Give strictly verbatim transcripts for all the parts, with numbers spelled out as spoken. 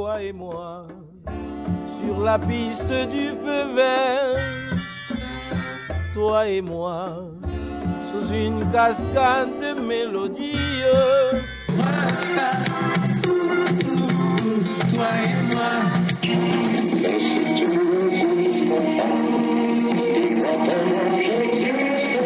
Toi et moi, sur la piste du feu vert. Toi et moi, sous une cascade de mélodies. Toi et moi.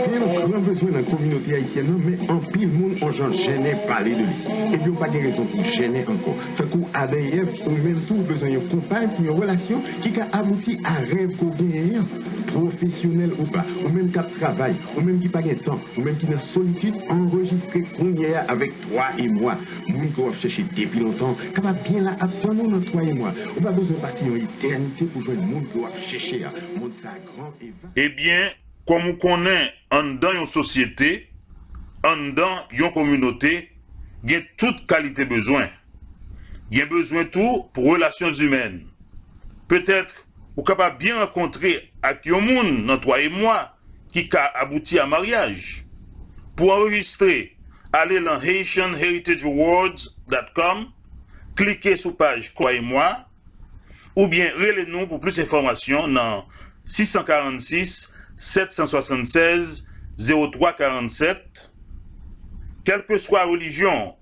Gen yon gran bezwen nan kominote ayisyèn nan, men anpil moun on jan jennen pale de li. Ebyen, w pa gen rezon pou jennen ankò. Tankou A D I F, ou menm tou, ou bezwen yon konpay pou yon relasyon ki ka abouti a rèv ke w genyen an. Pwofesyonèl ou pa, ou menm k ap travay, ou menm ki pa gen tan, ou menm ki nan solitid, anrejistre kounye a avèk Toi et moi. Moun ke w ap chèche depi lontan kapab byen la ap tann ou nan Toi et moi. Ou pa bezwen pase yon etènite pou jwenn moun ke w ap chèche a. Mond sa gran e va. Ebyen, kòm ou konnen, anndan yon sosyete, anndan yon kominote, gen tout kalite bezwen. Gen bezwen tou pou relasyon imèn. Petèt, ou kapab byen rankontre ak yon moun nan Toi et moi ki ka abouti a maryaj. Pou anrejistre, ale nan Haitian Heritage Awards dot com, klike sou paj Toi et moi, oubyen rele nou pou plis enfòmasyon nan sis san karannsis, sèt san swasannsèz, zewo twa karannsèt. Kèlkeswa relijyon,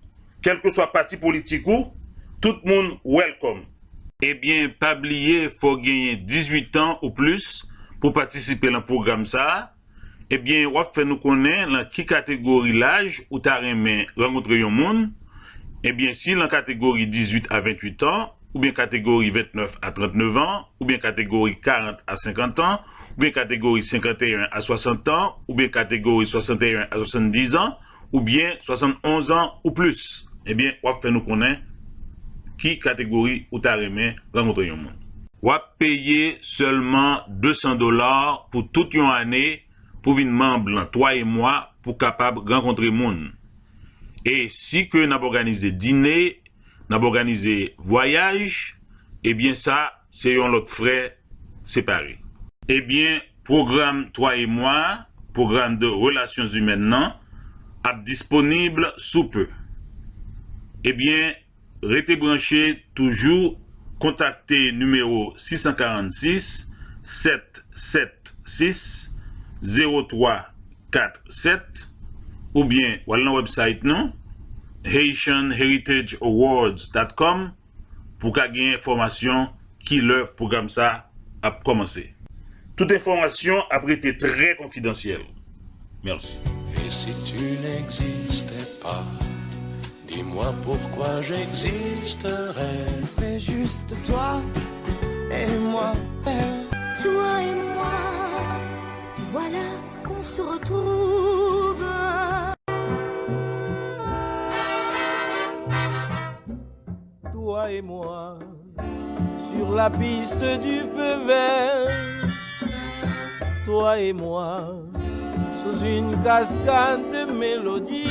kèlkeswa pati politik ou, tout moun welcome. Ebyen, pa bliye, fò w genyen dizuit an ou plis pou patisipe nan pwogram sa a. Ebyen, w ap fè nou konnen nan ki kategori laj ou ta renmen rankontre yon moun. Ebyen, si nan kategori dizuit a ventuit an, oubyen kategori ventnèf a trantnèf an, oubyen kategori karant a senkant an, oubyen kategori senkanteyen a swasant an, oubyen kategori swasanteyen a swasanndis an, oubyen swasannonz an ou plis, ebyen, w ap fè nou konnen ki kategori ou ta renmen rankontre yon moun. W ap peye sèlman de san dola pou tout yon ane pou vin manm nan Toi et moi pou kapab rankontre moun. E si ke n ap òganize dine, n ap òganize vwayaj, ebyen sa, se yon lòt frè separe. Ebyen, pwogram Toi et moi, pwogram de relasyon imèn nan, ap disponib sou pe. Ebyen, rete branche toujou, kontakte nimewo sis san karannsis, sèt sèt sis, zewo twa kat sèt, oubyen w al nan website nou, Haitian Heritage Awards dot com, pou w ka gen enfòmasyon ki lè pwogram sa ap kòmanse. Tout enfòmasyon ap rete trè konfidansyèl. Mèsi. Et si tu n'existais pas, dis-moi pourquoi j'existerais. C'est juste toi et moi. Toi et moi, voilà qu'on se retrouve. Toi et moi, sur la piste du feu vert. Toi et moi, sous une cascade de mélodies.